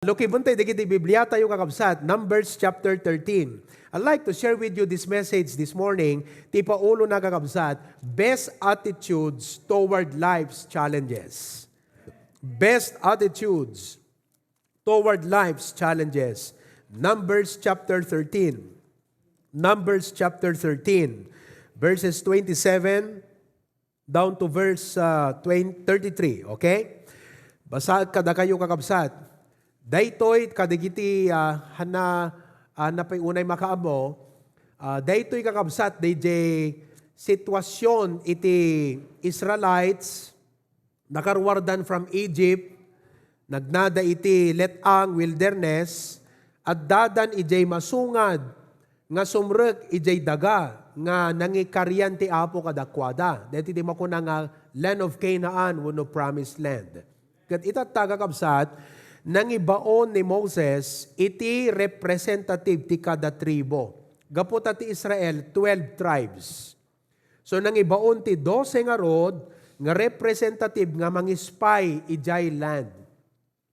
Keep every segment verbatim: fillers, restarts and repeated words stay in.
Tukibentayo dagiti Bibliatayo, kakabsat, Numbers chapter thirteen. I'd like to share with you this message this morning, ti paulona, kakabsat, best attitudes toward life's challenges. Best attitudes toward life's challenges. Numbers chapter thirteen. Numbers chapter thirteen, verses twenty-seven down to verse, uh, twenty, thirty-three, okay? Basaek kadakayo, kakabsat. Daytoy kadagiti, uh, hana, uh, napay unay makaammo, uh, daytoy, kakabsat, dayjay sitwasyon iti Israelites, nakaruardan from Egypt, nagnada iti let-ang, wilderness, addadan idiay masungad nga sumrek idiay daga nga nangikarian ti Apo kadakuada. Daytoy ti makuna nga land of Canaan wenno promised land. Ket itatta, kakabsat, nangibaon ni Moses iti representative ti kada tribo. Gapu ta ti Israel, twelve tribes. So, nangibaon ti dose ngarud nga representative nga mangispy idiay land.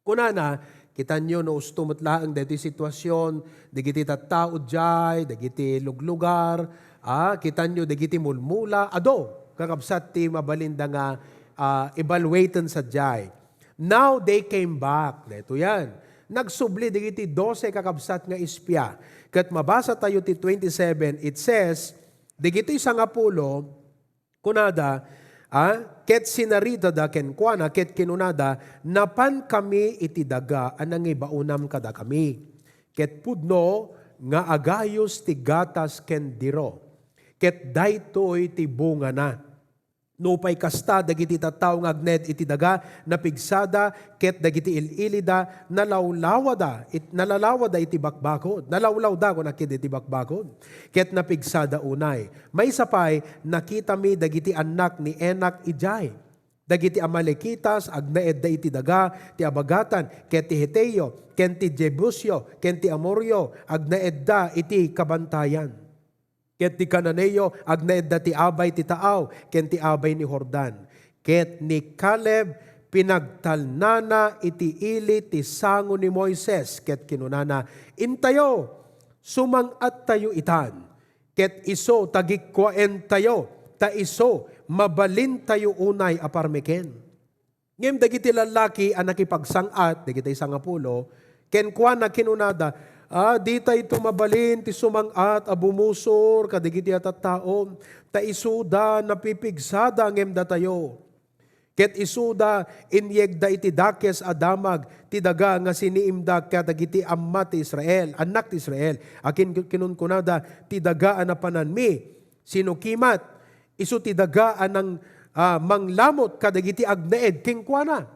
Kunana, kitanyo no usto met laeng daytoy sitwasyon, dagiti tattao diay, dagiti luglugar, ah, kitanyo dagiti mulmula, adu, kakabsat ti mabalinda nga, ah, evaluaten sadiay. Now they came back. Daytoy yan. Nagsubli dagiti dose, kakabsat, nga espia. Ket mabasa tayo ti twenty-seven, it says, dagiti sangapulo, kunada, ah, ket sinaritada kenkuana, ket kinunada, "Napankami iti daga a nangibaonam kadakami, ket pudno nga agayus ti gatas ken diro, ket daytoy ti bungana." Nupay kasta, dagiti tattao nga agnaed iti daga, napigsada, ket dagiti il-ilida, nalawlawada it-, nalalawada iti bakbakod. Nalawlawda, kuna, ket iti bakbakod. Ket napigsada unay. Maysa pay, nakitami dagiti annak ni Enak idiay. Dagiti Amalekitas, agnaedda iti daga ti abagatan, ket ti Heteo, ken ti Jebuseo, ken ti Amoreo, agnaedda iti kabantayan. Ket ti Cananeo, agnaedda ti abay ti taaw ken ti abay ni Jordan. Ket ni Caleb, pinagtalnana iti ili ti sango ni Moises, ket kinunana, "Intayo, sumang-attayo itan, ket isu ta gikkuaentayo, ta isu mabalintayo unay a parmeken." Ngem dagiti lallaki a nakipagsang-at, dagiti sangapulo, kenkuana kinunada, "Ah, ditayto mabalin ti sumang-at a bumusor kadagiti a tattao, ta isuda napipigsada ngem datayo. Ket isuda inyegda iti dakes a damag ti daga nga siniimda kadagiti amma ti Israel, annak ti Israel. Akin kinunkunada, 'Ti daga a napananmi, sino ki met?' Isu ti daga a nang-, ah, manglamut kadagiti agnaed kenkuana."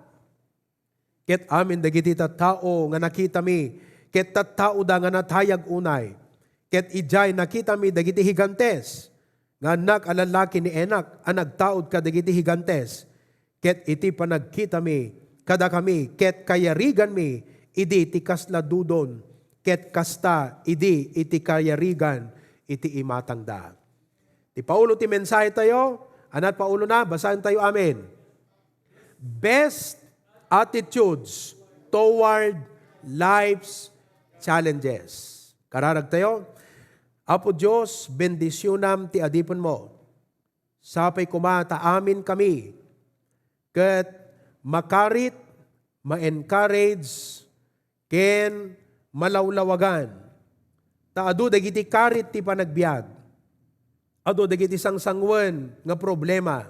Ket amin dagiti tattao nga nakitami, ket tattaoda nga natayag unay. Ket idiay nakitami dagiti higantes, nga annak a lallaki ni Enak a nagtaud kadagiti higantes. Ket iti panagkitami kadakami, ket kayariganmi idi ti kasla dudon, ket kasta idi iti kayarigan iti imatangda. Ti paulo ti mensahe tayo, anat paulona, basaen tayo, amen. Best attitudes toward life's challenges. Kararag tayo, Apo Dios, bendisyonam ti adipenmo. Sapay koma ta amin kami ket makarit, ma-encourage, ken malawlawagan. Ta adu dagiti karit ti panagbiag. Adu dagiti sangsangoen nga problema,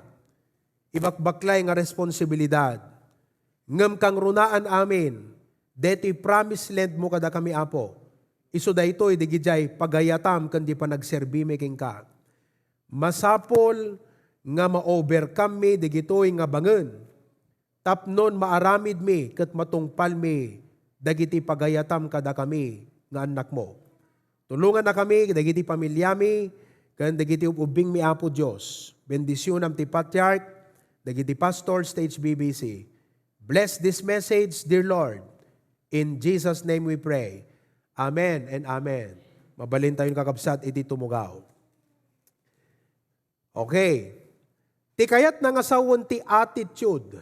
ibakbaklay nga responsibilidad. Ngem kangrunaan amin, daytoy promised land mo kadakami, Apo. Isu daytoy digidiay pagayatam ken di panagserbimi kenka. Masapul nga ma-overcome mi digitoy nga bangen tapnon maaramidmi ket matungpalmi dagiti pagayatam kadakami nga annakmo. Tulongannakami dagiti pamiliami ken dagiti ub-ubbingmi, Apo Dios. Bendisionam ti patriarch, dagiti pastors ti H B B C. Bless this message, dear Lord. In Jesus' name we pray. Amen and amen. Mabalintayon, kakabsat, iti tumugaw. Okay. Ti kayatna nga sawen ti attitude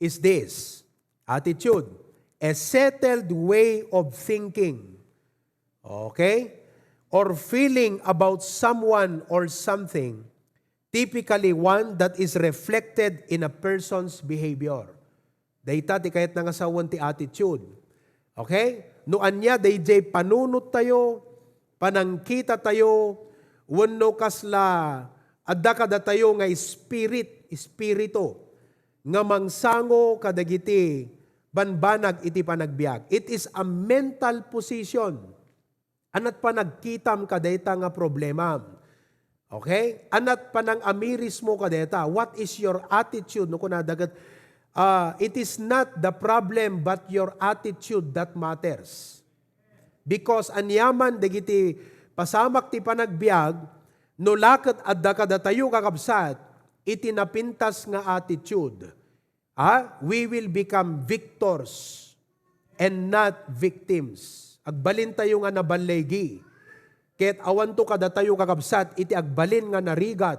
is this. Attitude. a settled way of thinking, okay, or feeling about someone or something, typically one that is reflected in a person's behavior. Dayta ti kayatna nga sawen ti attitude. Okay? No ania, dayjay panunottayo, panangkitatayo, wenno kasla adda kadatayo nga spirit, espiritu, nga mangsango kadagiti banbanag iti panagbiag. It is a mental position. Anat panagkitam kadayta nga problema. Okay? Anat panangamirismo kadayta. What is your attitude? No, kunada ket, ah, it is not the problem but your attitude that matters. Because aniaman dagiti pasamak ti panagbiag, no la ket adda kadatayo, kakabsat, iti napintas nga attitude, ah, we will become victors and not victims. Agbalintayo nga naballigi. Ket awanto kadatayo, kakabsat, iti agbalin nga narigat,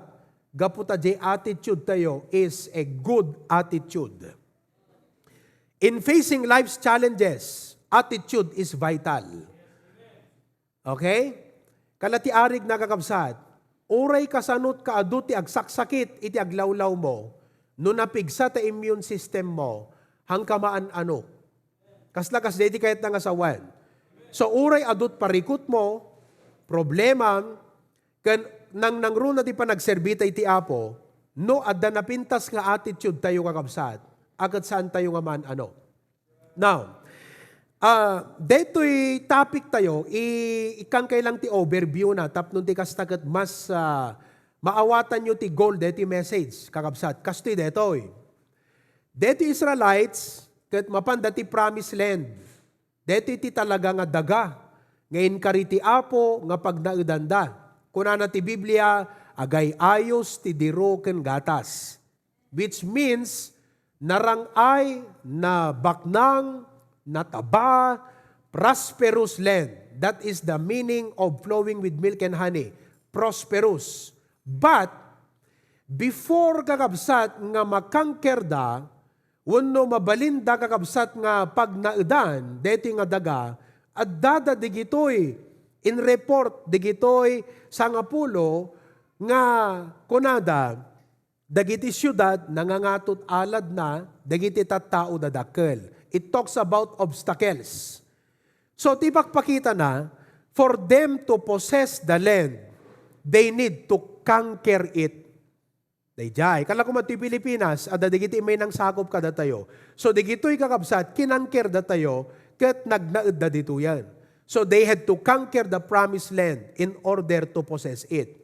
gapu ta diay attitude tayo is a good attitude. In facing life's challenges, attitude is vital. Okay? Kala ti arig, nakakabsat, uray kasanot kaadu ti agsaksakit iti aglawlawmo, no napigsa ta immune system mo, hangka maan-ano. Kasla kas daydi kayatna nga sawen. So, uray adut parikutmo, problemam, ken nangnangruna ti panagserbita iti Apo, no adda napintas nga attitude tayo, kakabsat, a ket saan tayo nga maan-ano. Now, ah, daytoy topic tayo, i-, ikkan kay lang ti overview na, tapno ti kasta ket mas, ah, maawatanyo ti goal daytoy message, kakabsat. Kastoy daytoy. Daytoy Israelites, ket mapanda ti promised land. Daytoy ti talaga nga daga nga inkari ti Apo nga pagnaedanda. Kunana ti Biblia, "Agay-ayos ti diro ken gatas." Which means, narang-ay, nabaknang, nataba, prosperous land. That is the meaning of flowing with milk and honey. Prosperous. But, before, kakabsat, nga makangkerda, wenno mabalinda, kakabsat, nga pagnaedan daytoy nga daga, addada digitoy in report, digitoy sangapulo nga kunada, dagiti siudad nangangatot aladna, dagiti tattao dadakkel. It talks about obstacles. So, ti pakpakitana, for them to possess the land, they need to conquer it. Daydiay, kala koma ti Pilipinas, adda dagiti immay nangsakop kadatayo. So, digitoy, kakabsat, kinangker datayo, ket nagnaedda ditoyen. So, they had to conquer the promised land in order to possess it.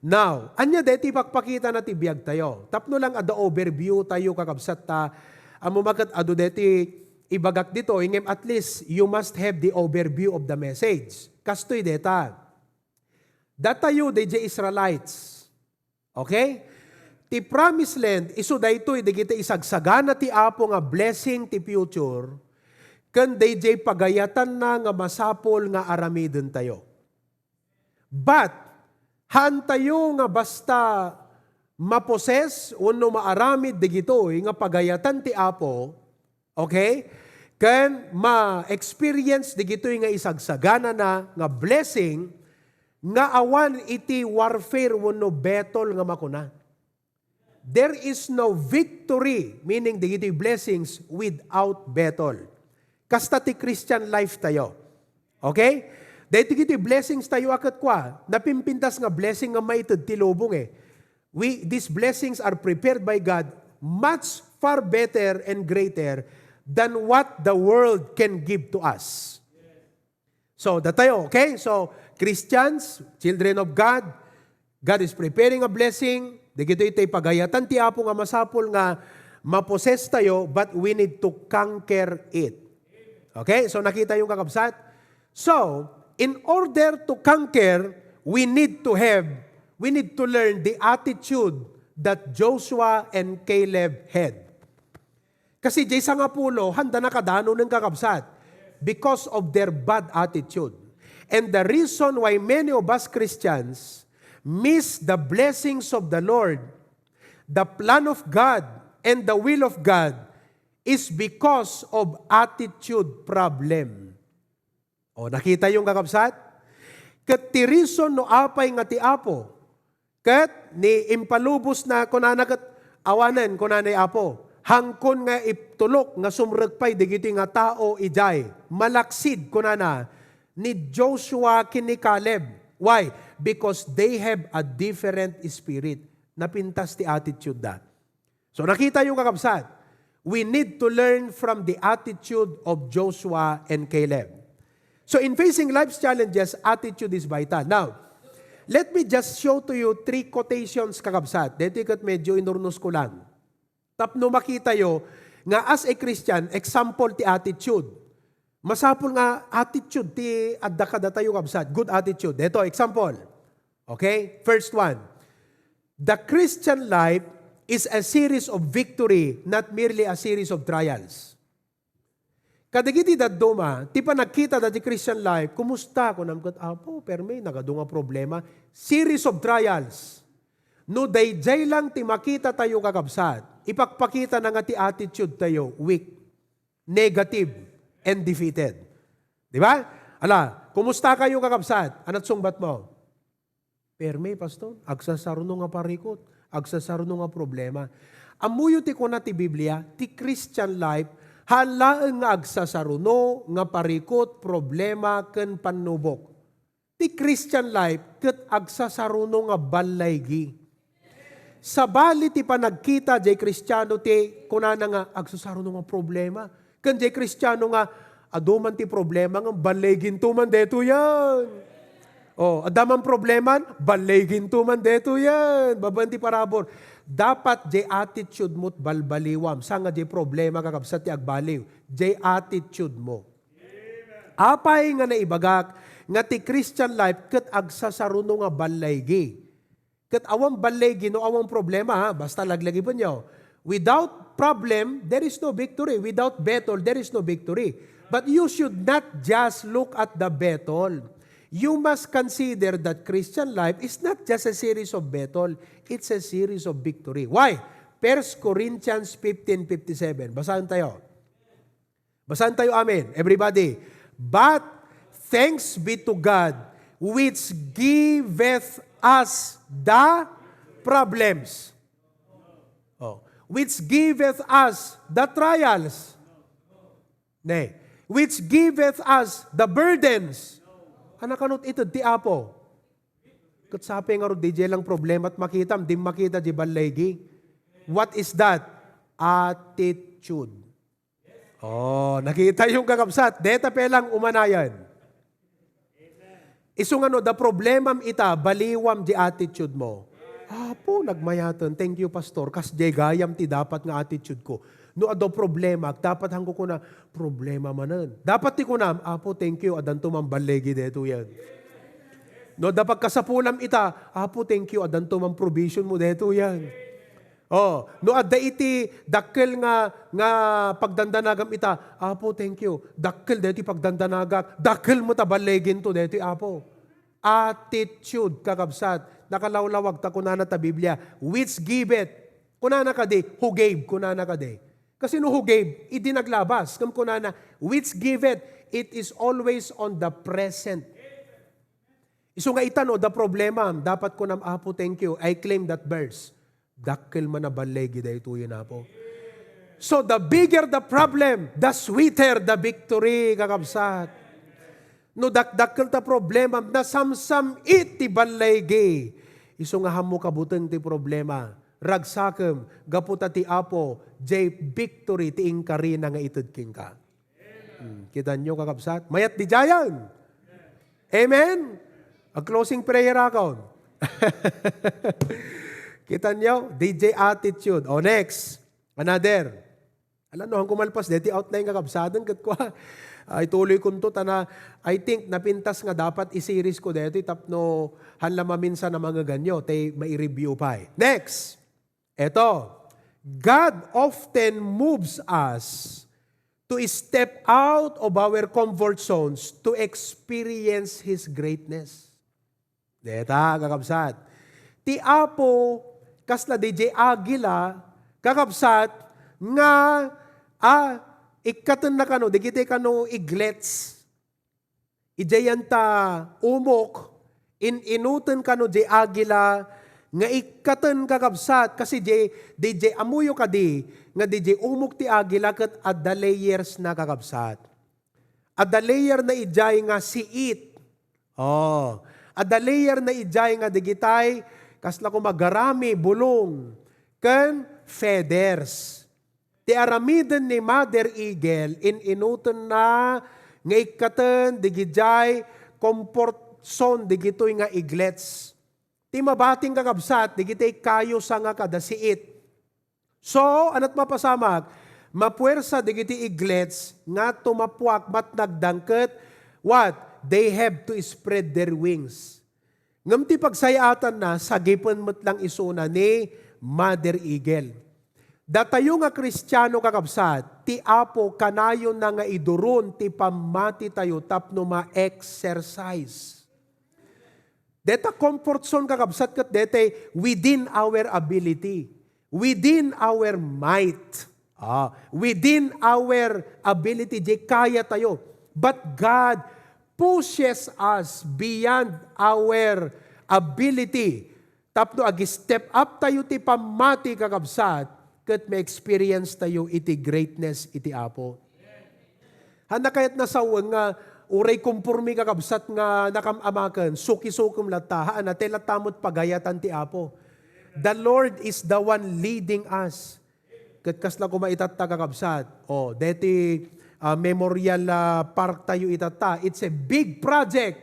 Now, ania daytoy pakpakitana ti biag tayo? Tapno lang adda overview tayo, kakabsat, ta, ammo maket adu daytoy ibagak ditoy, ngem at least you must have the overview of the message. Kastoy dayta. Datayo, daydiay Israelites. Okay? Ti promised land, isu daytoy dagiti isagsagana ti Apo nga blessing ti future, ken daydiay pagayatanna nga masapul nga aramidentayo. But, haantayo nga basta maposes wenno maaramid digitoy nga pagayatan ti Apo, okay? Ken ma-experience digitoy nga isagsaganana nga blessing nga awan iti warfare wenno battle nga makuna. There is no victory, meaning dagiti blessings, without battle. Kasta ti Christian life tayo. Okay? Dagiti blessings tayo a ket kua, napimpintas nga blessing nga maited ti lubong eh. We, these blessings are prepared by God much far better and greater than what the world can give to us. So, datayo, okay? So, Christians, children of God, God is preparing a blessing. Dagitoy ti pagayatan ti Apo nga masapul nga maposes tayo, but we need to conquer it. Okay? So, nakita yung, kakabsat? So, in order to conquer, we need to have, we need to learn the attitude that Joshua and Caleb had. Kasi diay sangapulo, handa na kadanonen, kakabsat, because of their bad attitude. And the reason why many of us Christians miss the blessings of the Lord, the plan of God, and the will of God is because of attitude problem. O, nakita yung kakabsat? Ket ti reason no apay nga ti Apo, ket ni impalubos na kunana ket awanen, kunana ni Apo, hangkon nga itulok nga sumrek pay dagiti nga tao idiay, malaksid, kunana, ni Joshua ken ni Caleb. Why? Because they have a different spirit. Napintas ti attitude da. So nakita yung kakabsat, we need to learn from the attitude of Joshua and Caleb. So in facing life's challenges, attitude is vital. Now, let me just show to you three quotations, kakabsat. Dito ket medyo inurnos ko lang. Tapno makita yo nga as a Christian, example ti attitude. Masapul nga attitude ti adda kadatayo, kabsat. Good attitude. Dito, example. Okay? First one. The Christian life is a series of victory, not merely a series of trials. Kadagiti dadduma, ti panagkita da ti Christian life, "Kumusta?" Kunam ket, "Apo, permi, nagadu nga problema." Series of trials. No daydiay lang ti makita tayo, kakabsat, ipakpakita na nga ti attitude tayo weak, negative, and defeated. Di ba? Ala, kumusta kayo, kakabsat? Anat sungbat mo? "Permi, Pastor. Agsasaruno nga parikut. Agsasaruno nga problema." Ammoyo ti kuna ti Biblia, ti Christian life, haan laeng nga agsasaruno nga parikut, problema, ken pannubok. Ti Christian life ket agsasaruno nga ballaygi. Sabali ti panagkita jay Kristiano ti kunana nga agsasaruno nga problema. Ken jay Kristiano nga adu man ti problema nga ballayginto man detoyen. O, adda man problema, ballayginto man detoyen. Babaen ti parabur. Dapat jay attitude mo ti balbaliwam. Saan nga jay problema, kakabsat, ti agbaliw? Jay attitude mo. Apay nga naibagak nga ti Christian life ket agsasaruno nga ballaygi? Ket awan ballaygi no awan problema, ha? Basta laglagipenyo. Without problem, there is no victory. Without battle, there is no victory. But you should not just look at the battle. You must consider that Christian life is not just a series of battle. It's a series of victory. Why? First Corinthians fifteen fifty-seven. Basahan tayo. Basahan tayo, amen. Everybody. "But thanks be to God, which giveth us the problems." Oh. "Which giveth us the trials." Nay. "Which giveth us the burdens." Ania kanut ited ti Apo? Ket sapay ngarud, di jay lang problema ti makitam, di makita jay ballaygi. What is that? Attitude. Oh, nakita yung, kakabsat. Deta pay lang umanayan. Isu nga no, da problemam ita, baliwam di attitude mo. "Apo, nagmayaten. Thank you, Pastor. Kas jay gayam ti dapat nga attitude ko. No adda problema, dapat hangko kuna, problema manen." Dapat ti kunam, "Apo, thank you. Adanto man ballaygi detoyen." No adda pagkasapulam ita, "Apo, thank you. Adanto man provision mo detoyen." Oh, no adda iti dakkel nga, nga pagdandanagam ita, "Apo, thank you. Dakkel daytoy pagdandanagak. Dakkel met a ballayginto daytoy, Apo." Attitude, kakabsat. Nakalawlawag ta kunana ta Biblia, "Which giveth." Kunana kadi, "Who gave?" Kunana kadi. Kasi no who gave, idi naglabas. Ngem kunana, "Which giveth." It is always on the present. Isu nga ita no, da problema, dapat kunam, "Apo, thank you. I claim that verse." Dakkel man a balligi daytoyen, Apo. So, the bigger the problem, the sweeter the victory, kakabsat. No dakdakkel ta problema, nasamsam-it ti balligi. Isu nga hammo kabuteng ti problema. Ragsakem, gapu ta ti Apo, jay victory ti inkarina nga ited kenka. Hmm, kitanyo, kakabsat? Mayat di jayan. Amen? A closing prayer akon. Kitanyo? D J attitude. O, next. Another. Alam no, hangko malpas, deti outline, kakabsaten, ket kua. Ay, tuloy kunto, tana, I think, napintas nga dapat i-series ko deti, tapno, hala maminsan a mangeganyo, tay mai-review pay. Next. Eto, God often moves us to step out of our comfort zones to experience His greatness. Deta, kakabsat. Ti Apo, kasla D J Aguila, kakabsat, nga A, ikkatenna kano, dagiti kano eaglets. Idiayen ta umok, in-inuten kano di agila, nga ikkaten kakabsat, kasi di, di, di amoyo kadi, nga di, di umok ti agila ket adda layers na kakabsat. Adda layer na idiay nga siit. Oh, adda layer na idiay nga digitay, kasla koma garami, bulong, ken feathers. Ti aramiden ni Mother Eagle, in-inutenna nga ikkaten digidiay comfort zone digitoy nga eaglets. Ti mabating kakabsat, digitay kayo sanga kada siit. So, anat mapasamak, mapuersa digiti eaglets nga tumappuak matnagdan ket what? They have to spread their wings. Ngem ti pagsayaatanna, sagipen met lang isuna ni Mother Eagle. Datayo nga Kristiano, kakabsat, ti Apo kanayonna nga iduron ti pammatitayo tapno ma-exercise. Deta comfort zone, kakabsat, ket detay within our ability, within our might, ah, within our ability, di kaya tayo. But God pushes us beyond our ability. Tapno ag-step up tayo ti pammati, kakabsat, ket ma-experience tayo iti greatness iti Apo. Haanna kayat nasawen nga uray komporme, kakabsat, nga nakam-amaken, suki-sukim latta. Haanna, tay latta met pagayatan ti Apo. The Lord is the one leading us. Ket kasla koma itatta, kakabsat. O, deti, ah, Memorial, ah, Park tayo itatta. It's a big project.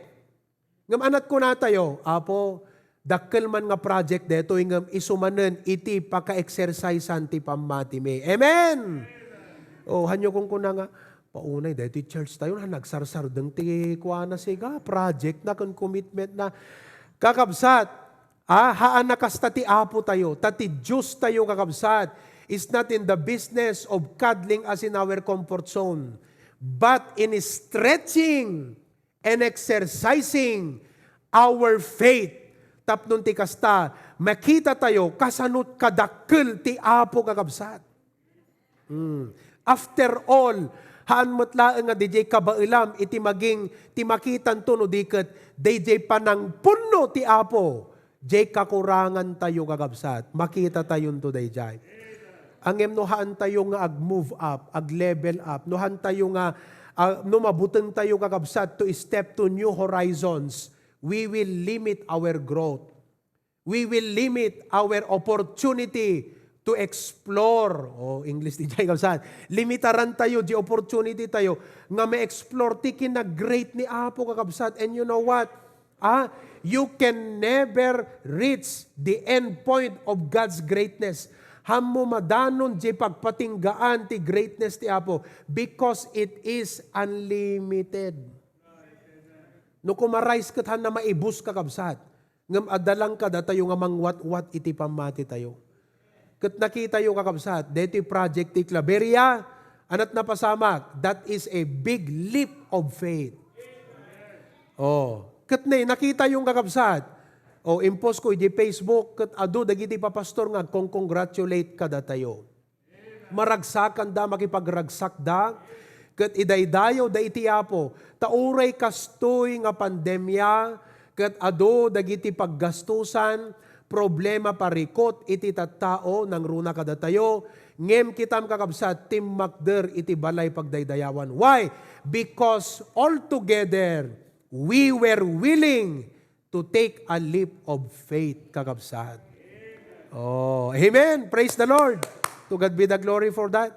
Ngem anat kunatayo, "Apo, dakkel man nga project detoy ngem isu manen iti paka-exercisean ti pammatimi." Amen! O, hanyo kunkuna nga, "Paunay, detoy church tayo, na nagsarsardeng ti kuana siga, project na ken commitment na." Kakabsat, ah, haanna kasta ti Apo tayo, ta ti Dios tayo, kakabsat, is not in the business of cuddling us in our comfort zone, but in stretching and exercising our faith. Tapno ti kasta, makita tayo kasano kadakkel ti Apo, kakabsat. Hmm. After all, haan met laeng nga didiay kabaelam iti maging ti makitanto no di ket daydiay panangpunno ti Apo. Diay kakurangan tayo, kakabsat. Makita tayonto daydiay. Ngem no haan tayo nga ag-move up, ag-level up, no haan tayo nga, ah, no mabuteng tayo, kakabsat, to step to new horizons, we will limit our growth. We will limit our opportunity to explore. O, English ti jay, kabsat. Limitaran tayo di opportunity tayo nga ma-explore ti kinagreat ni Apo, kakabsat. And you know what? Ah, you can never reach the end point of God's greatness. Hammo madanon di pagpatinggaan ti greatness ti Apo because it is unlimited. No kuma-rise ket haanna maibus, kakabsat. Ngem adda lang kadatayo nga mangwatwat iti pammatitayo. Ket nakitayo, kakabsat, daytoy project ti Claveria, anat napasamak, that is a big leap of faith. Oh, ket ne, nakitayo, kakabsat. Oh, impost ko iti Facebook, ket adu dagiti papastor nga agkon-congratulate kadatayo. Maragsakanda, makipagragsakda, ket idaydayawda iti Apo. Ta uray kastoy nga pandemia, ket adu dagiti paggastusan, problema, parikut iti tattao, nangruna kadatayo, ngem kitam, kakabsat, timmakder iti balay pagdaydayawan. Why? Because all together, we were willing to take a leap of faith, kakabsat. Oh, amen. Praise the Lord. To God be the glory for that.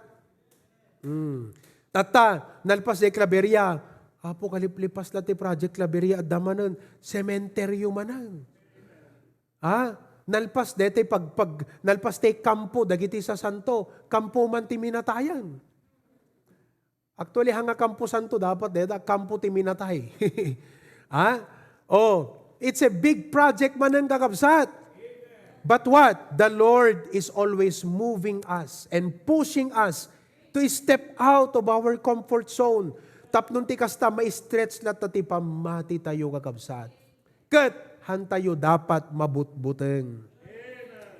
Hmm. Tatta, nalpas di Claveria. Apo, kaliplipas la ti Project Claveria, adda manen, sementeryo manen. Ha? Nalpas deti pag, pag, nalpas ti kampo, dagiti sasanto, kampo man ti minatayan. Actually, hanga kamposanto, dapat deta kampo ti minatay. Ha? Oh, it's a big project manen, kakabsat. But what? The Lord is always moving us and pushing us to step out of our comfort zone. Tapno ti kasta, ma-stretch latta ti pammati tayo, kakabsat. Ket haantayo dapat mabutbuteng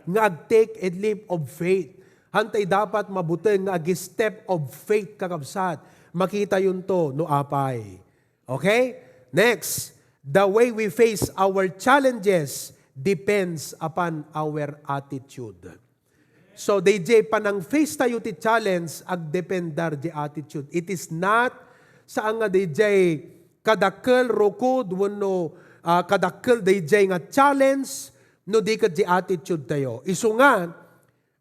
nga ag-take a leap of faith. Hantay dapat mabuteng nga agi step of faith, kakabsat. Makitayonto no apay. Okay? Next, the way we face our challenges depends upon our attitude. So, D J, panang-face tayo ti challenge, agdependar di attitude. It is not saan nga D J kadakkel rukod wenno, ah, kadakkel D J nga challenge no di ket di attitude tayo. Isu nga,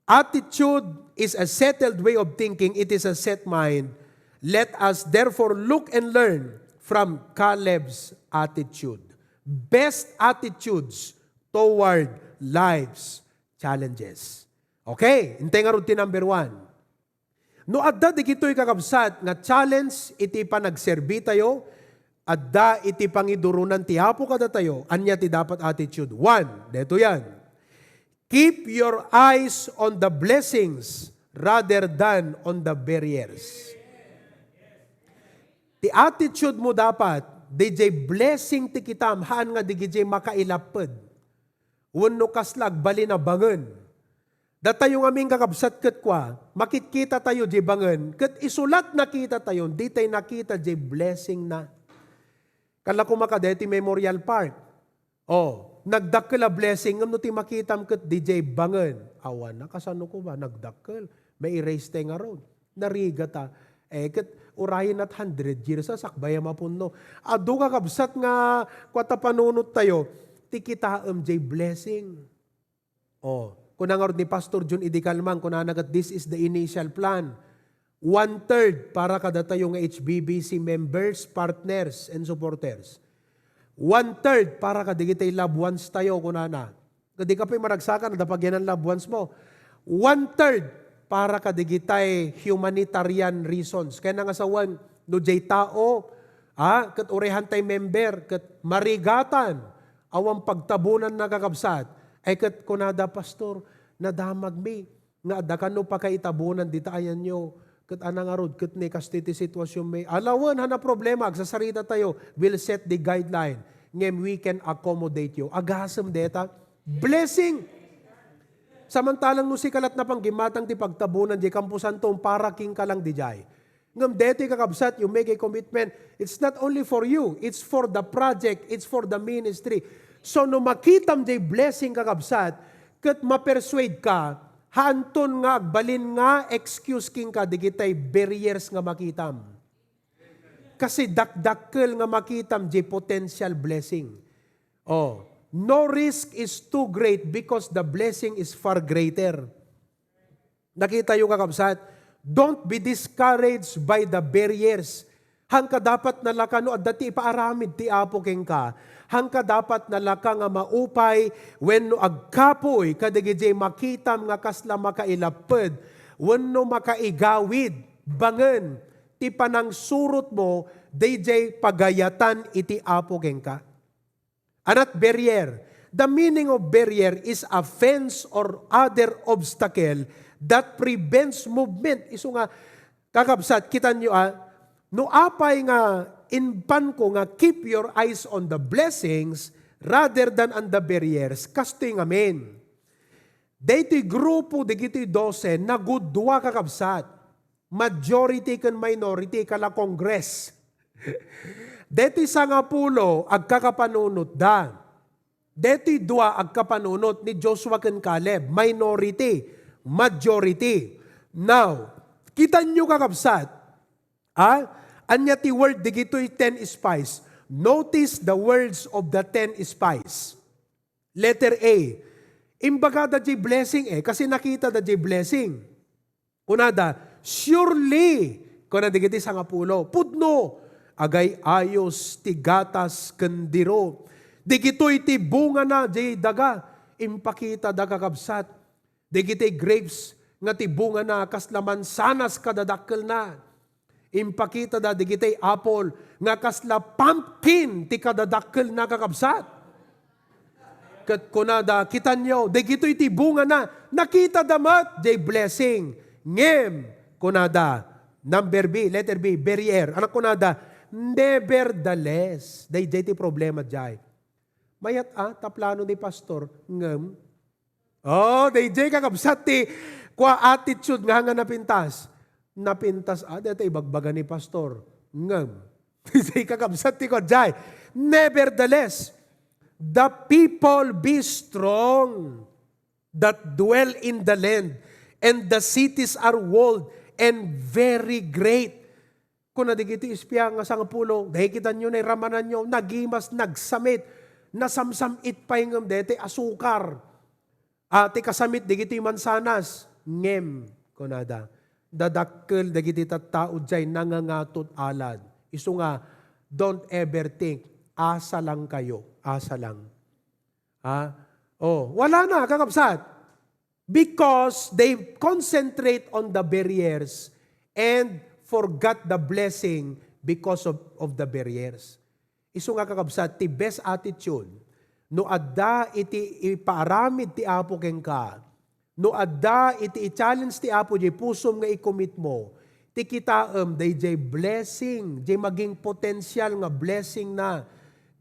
attitude is a settled way of thinking. It is a set mind. Let us therefore look and learn from Caleb's attitude. Best attitudes toward life's challenges. Okay, intay ngarud ti number one. No adda digitoy, kakabsat, nga challenge iti panagserbi tayo, adda iti pangiduronan ti Apo kadatayo, ania ti dapat attitude? One, daytoy yan. Keep your eyes on the blessings rather than on the barriers. Ti attitude mo dapat, D J, blessing ti kitam, haan nga D J makailapped. Wenno kasla agbalin a bangen. Datayo ngamin, kakabsat, ket kua, makitkita tayo di bangen, ket isu la ti nakita tayo, di tay nakita di blessing na. Kala ko makadaytoy Memorial Park. Oh, nagdakkel a blessing, ngem no ti makitam ket D J bangen. Awan na, kasano ko ba? Nagdakkel. May erase tay ngarud. Narigat a. Eh, ket urayen at hundred years a sakbay a mapunno. Adu, kakabsat, nga kua ta panunot tayo, ti kitaem jay blessing. Oh, kuna ngarud ni Pastor Jun idi kalman, kunana ket, "This is the initial plan. One-third para kadatayo nga H B B C members, partners, and supporters. One-third para kadigitay loved ones tayo," kunana. Kadi ka pay maragsakan, adda pagyanan loved ones mo. One-third para kadigitay humanitarian reasons. Kaya nga sawen, no jay tao, ah, ket urayhan tay member, ket marigatan, awan pagtabunan, nakakabsat. Ay ket kunada, "Pastor, nadamagmi nga adda kano pakaitabunan dita ayanyo. Ket ana ngarud, ket ni kastoy ti situasionmi." Alawen, hana problema, agsasarita tayo. We'll set the guideline. Ngem we can accommodate you. Agasem deta. Blessing. Samantalang no sika lat napanggimatang ti pagtabunan di kamposanto para kenka lang dijay. Ngem deti, kakabsat, you make a commitment. It's not only for you. It's for the project. It's for the ministry. So, no makitam jay blessing, kakabsat, ket mapersuade ka, haanton nga agbalin nga excuse kenka digitay barriers nga makitam. Kasi dakdakkel nga makitam jay potential blessing. Oh, no risk is too great because the blessing is far greater. Nakita yo, kakabsat? Don't be discouraged by the barriers. Hangka dapat nalaka no adda ti ipaaramid ti Apo kenka. Hangka dapat nalaka nga maupay wenno agkapuy kadagiti makitam nga kasla makailapped wenno makaigawid. Bangen ti panangsurot mo, dayjay pagayatan iti Apo kenka. Anat barrier. The meaning of barrier is a fence or other obstacle that prevents movement. Isu nga, kakabsat, kitan yo, ah, no apay nga inpanko nga keep your eyes on the blessings rather than on the barriers, kastoy ngamin. Daytoy grupo, dagitoy dose, nagudua, kakabsat. Majority ken minority, kala Congress. Detoy sangapulo, agkakapanunotda. Detoy dua, agkapanunot ni Joshua ken Caleb. Minority, majority. Now, kitan yo, kakabsat, ah, ania ti word digitoy ten spies? Notice the words of the ten spies. Letter A. Imbagada jay blessing, eh, kasi nakitada jay blessing. Kunada, "Surely," kuna dagiti sangapulo, "pudno, agay-ayos ti gatas ken diro. Digitoy ti bungana jay daga." Impakitada, kakabsat, dagiti grapes nga ti bungana kasla mansanas kadadakkelna. Impakitada digitay apple nga kasla pumpkin ti kadadakkelna, kakabsat. Ket kunada, "Kitanyo, dagitoy ti bungana." Nakitada met jay blessing. Ngem, kunada, number B, letter B, barrier. Anak kunada, "Nevertheless." Dayjay ti problema jay. Mayat a, ta plano ni pastor, ngem, oh, dayjay, kakabsat, ti Kua attitude nga, nga napintas. Napintas, ah, deta ibagbaga ni pastor. Ngem. Say kakabsat ti kua jay. Nevertheless, the people be strong that dwell in the land, and the cities are walled and very great. Kuna dagiti espia nga sangapulo, "Dagiti kitanyo, nairamananyo, nagimas, nagsamit, nasamsam-it pay ngem daytoy asukar. Ah, ti kasamit dagiti mansanas, ngem," kunada, "dadakkel dagiti tattao jay nangangatud alad." Isu nga, don't ever think, "Asa lang kayo, asa lang." Ha? Oh, wala na, kakabsat. Because they concentrate on the barriers and forgot the blessing because of, of the barriers. Isu nga, kakabsat, ti best attitude, no adda iti ipaaramid ti Apo kenka, no adda iti i-challenge ti Apo jay pusom nga i-commit mo, ti kitaem dayjay blessing, jay maging potensial nga blessing na,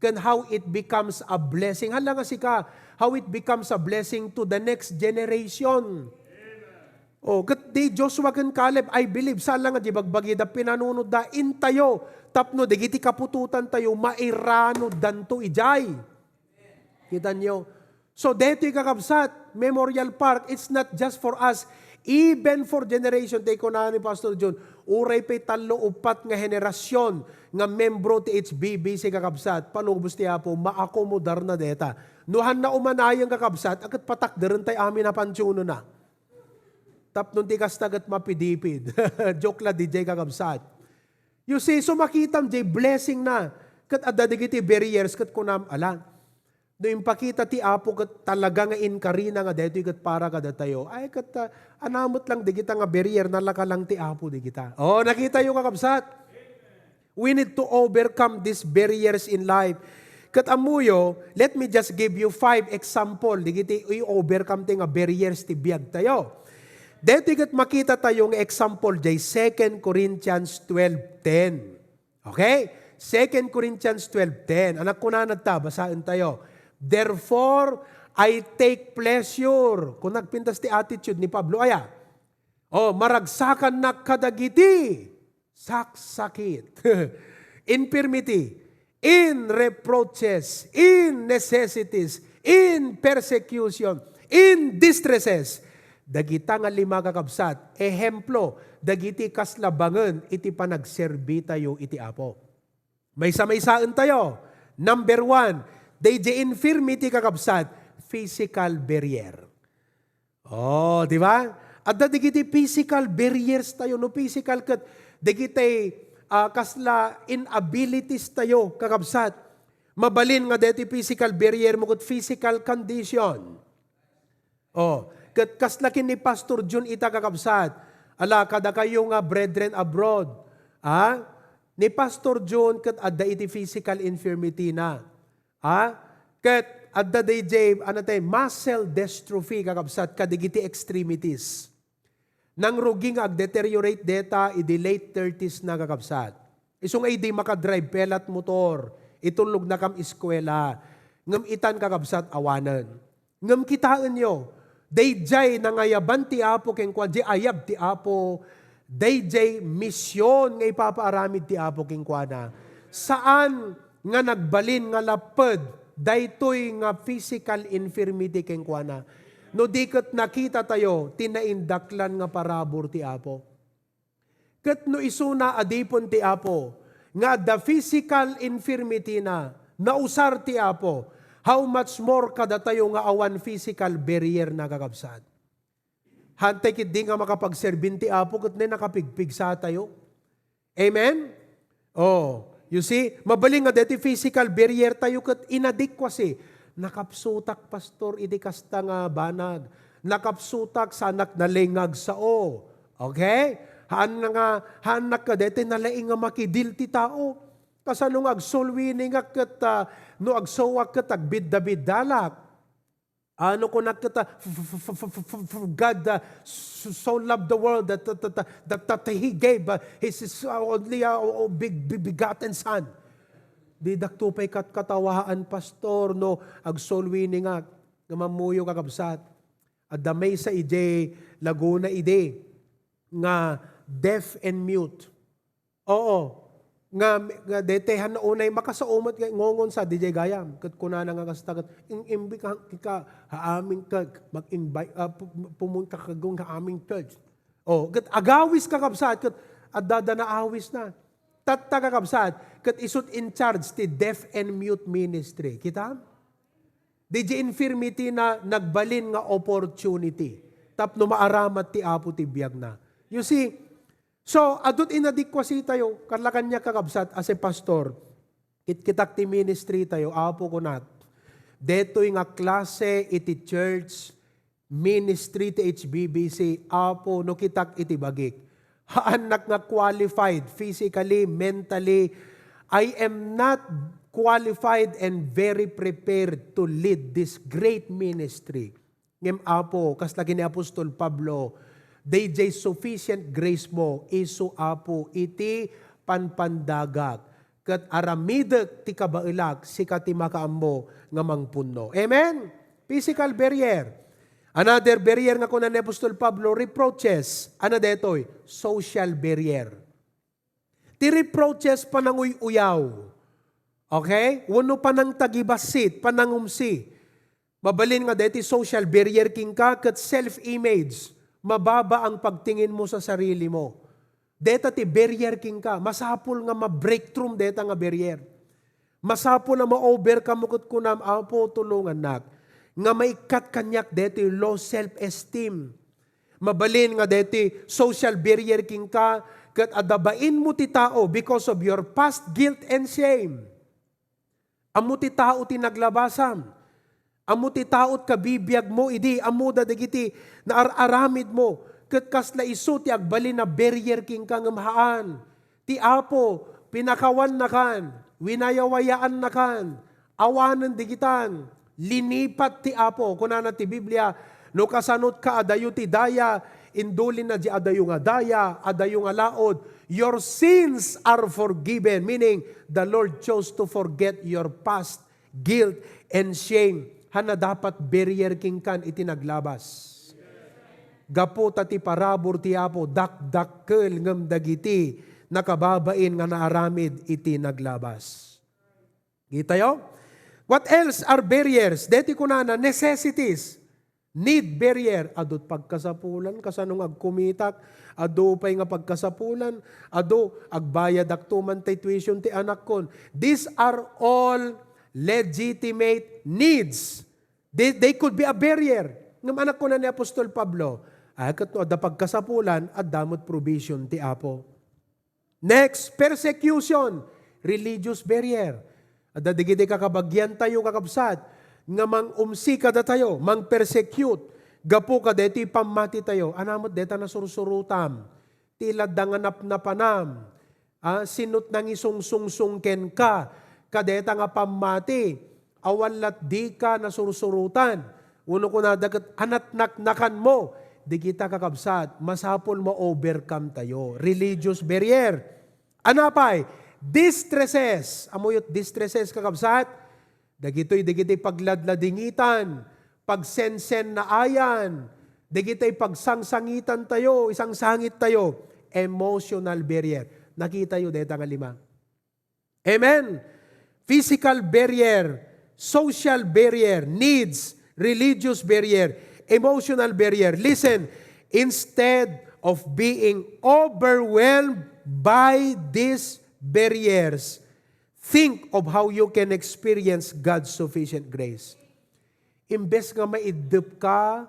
ken how it becomes a blessing. Hala nga sika, how it becomes a blessing to the next generation. Oh, ket di Joshua ken Caleb, I believe, saan lang nga di bagbagida, pinanunotda, intayo, tapno dagiti kaputotantayo, mairanuddanto idiay. Kita nyo? So, detoy kakabsat, Memorial Park, it's not just for us, even for generation, tay kuna ni Pastor John, uray pay tallo, upat nga henerasyon nga membro ti H B B C kakabsat, panubos ti Apo, maakomodar na deta. No han na umanayen kakabsat, a ket patakderen tay amin a pantionona. Tapno ti kasta ket mapidipid. Joke la, D J kakabsat. You see, so makitam, jay blessing na. Ket adda dagiti barriers, ket kunam, ala, no impakita ti Apo ket talaga nga inkarina nga daytoy ket para kadatayo, ay, ket, ah, anamet lang digita nga barrier, nalaka lang ti Apo digita. Oh, nakita yo, kakabsat? We need to overcome these barriers in life. Ket ammoyo, let me just give you five example digiti i-overcome ti nga barriers ti biag tayo. Daytoy ket makita tayo nga example jay Second Corinthians twelve ten. Okay? Second Corinthians twelve ten. Anak, kunana ta, basaen tayo. "Therefore, I take pleasure." Kung nagpintas ti attitude ni Pablo, aya? Oh, maragsakannak kadagiti saksakit, infirmity, in reproaches, in necessities, in persecution, in distresses. Dagita nga lima, kakabsat, ehemplo dagiti kasla bangen iti panagserbitayo iti Apo. Maysa-maysaen tayo. Number one, dayjay infirmity, kakabsat, physical barrier. Oh, di ba? Adda dagiti physical barriers tayo, no? Physical ket dagiti, ah, kasla inabilities tayo, kakabsat. Mabalin nga daytoy physical barrier mo ket physical condition. Oh, ket kasla ken ni Pastor Jun ita, kakabsat. Ala, kadakayo nga brethren abroad, ha? Ni Pastor Jun ket adda iti physical infirmity na. Ha? Ket adda dayjay, ano tay, muscle dystrophy, kakabsat, kadagiti extremities. Nangrugi nga agdeteriorate deta idi late thirties na, kakabsat. Isu nga idi makadrive, pelat motor, itulnog nakam eskwela, ngem itan, kakabsat, awanen. Ngem kitaenyo, dayjay nangayaban ti Apo kenkuana, di ayab ti Apo, dayjay mision nga ipapaaramid ti Apo kenkuana. Saan nga nagbalin nga lapped daytoy nga physical infirmity kenkuana. No di ket nakita tayo ti naindaklan nga parabur ti Apo. Ket no isuna a dipon ti Apo, nga adda physical infirmity na, nausar ti Apo, how much more kadatayo nga awan physical barrier na, kakabsat? Hantay ketdi nga makapagserbin ti Apo ket nay nakapigpigsa tayo. Amen? Oh, you see, mabalin nga deti physical barrier tayo ket inadequacy. Nakapsutak, pastor, iti kasta nga banag. Nakapsutak, saanak nalaing nga agsao. Okay? Haan na nga, haanak kadeti nalaing nga makidil ti tao. Kasano nga agsoul winning ak ket, ah, no agsawak ket agbidda-biddalak. Ano kunak ket, ah, f-, f-, God, ah, so, so loved the world that, that, that, that, that He gave, ah, His, His, uh, only, uh, big, big, begotten Son. Didak to pay katkatawaan, pastor, no, agsoul winning ak. Nga mammuyo, kakabsat. Adda maysa idiay Laguna idi nga deaf and mute. Oo. Nga, nga daytoy han unay makasao met nga ngungonsa diay gayam. Ket kunana nga kasta ket, "Im-, imbi ka, ka, ha amin ka, mag-invite, ah, pu-, pumunta ka gayam ha amin church." Oh, ket agawis, kakabsat, ket adda da naawisna. Tatta, kakabsat, ket isut in charge ti deaf and mute ministry. Kita? Diay infirmity na nagbalin nga opportunity tapno maaramat ti Apo ti biagna. You see, so, adu ti inadequacy tayo, kalla kaniak, kakabsat, as a pastor, kitkitak ti ministry tayo, Apo, kunak, detoy nga klase iti church, ministry ti H B B C, Apo, no kitak iti bagik, haannak nga qualified physically, mentally. I am not qualified and very prepared to lead this great ministry. Ngem, Apo, kasla ken ni Apostol Pablo, daydiay sufficient grace mo, isu, Apo, iti panpandagak, ket aramidek ti kabaelak, sika ti makaammo nga mangpunno. Amen? Physical barrier. Another barrier nga kuna ni Apostol Pablo, reproaches. Ano detoy? Social barrier. Ti reproaches, pananguy-uyaw. Okay? Wenno panangtagibassit, panangumsi. Mabalin nga deti social barrier kenka ket self-image. Mababa ang pagtingin mo sa sarili mo. Deta ti barrier kenka. Masapul nga ma-breakthrough deta nga barrier. Masapul a ma-overcome mo ket kunam, "Apo, tulongannak nga maikkat kaniak deti low self-esteem." Mabalin nga deti social barrier kenka ket adda bain mo ti tao because of your past guilt and shame. Ammo ti tao ti naglabasam. Ammo ti tao ti kabibiag mo idi ammoda dagiti naar-aramid mo. Ket kasla isu ti agbalin a barrier kenka ngem haan. Ti Apo, pinakawannakan, winayawayaannakan, awanen digitan, linipat ti Apo. Kunana ti Biblia, "No kasanot ka adayo ti daya, indulinna di adayo nga daya, adayo nga laod, your sins are forgiven." Meaning, the Lord chose to forget your past guilt and shame. Haan a dapat barrier kenkan iti naglabas. Gapu ta ti parabur ti Apo, dakdakkel ngem dagiti nakababain nga naaramid iti naglabas. Kitayo? What else are barriers? Deti kunana, necessities. Need barrier. Adu ti pagkasapulan, kasano nga agkumitak? Adu pay nga pagkasapulan, adu, agbayadakto man tay tuition ti anakkon. These are all legitimate needs. They, they could be a barrier. Ngem ania kuna ni Apostol Pablo, "Ay, ket no adda pagkasapulan, adda met provision ti Apo." Next, persecution, religious barrier. Adda dagiti kakabagian tayo, kakabsat, nga mangumsi kadatayo, mang-persecute, gapu kadaytoy pammati tayo. Ania met deta nasursurotam? Ti ladda nga napnapanam, ah, sinot nangisungsungsong kenka, kadeta nga pammati, awan lat dika nasursurotan. Wenno kunada ket, anatnaknakan mo. Dagita, kakabsat, masapul ma-overcome tayo. Religious barrier. Ania pay? Distresses. Ammoyo ti distresses, kakabsat? Dagitoy, dagiti pagladladingitan, pagsensennaayan, dagiti pagsangsangitan tayo, isangsangit tayo, emotional barrier. Nakitayo deta nga lima. Amen? Physical barrier, social barrier, needs, religious barrier, emotional barrier. Listen, instead of being overwhelmed by these barriers, think of how you can experience God's sufficient grace. Imbes nga maiddep ka,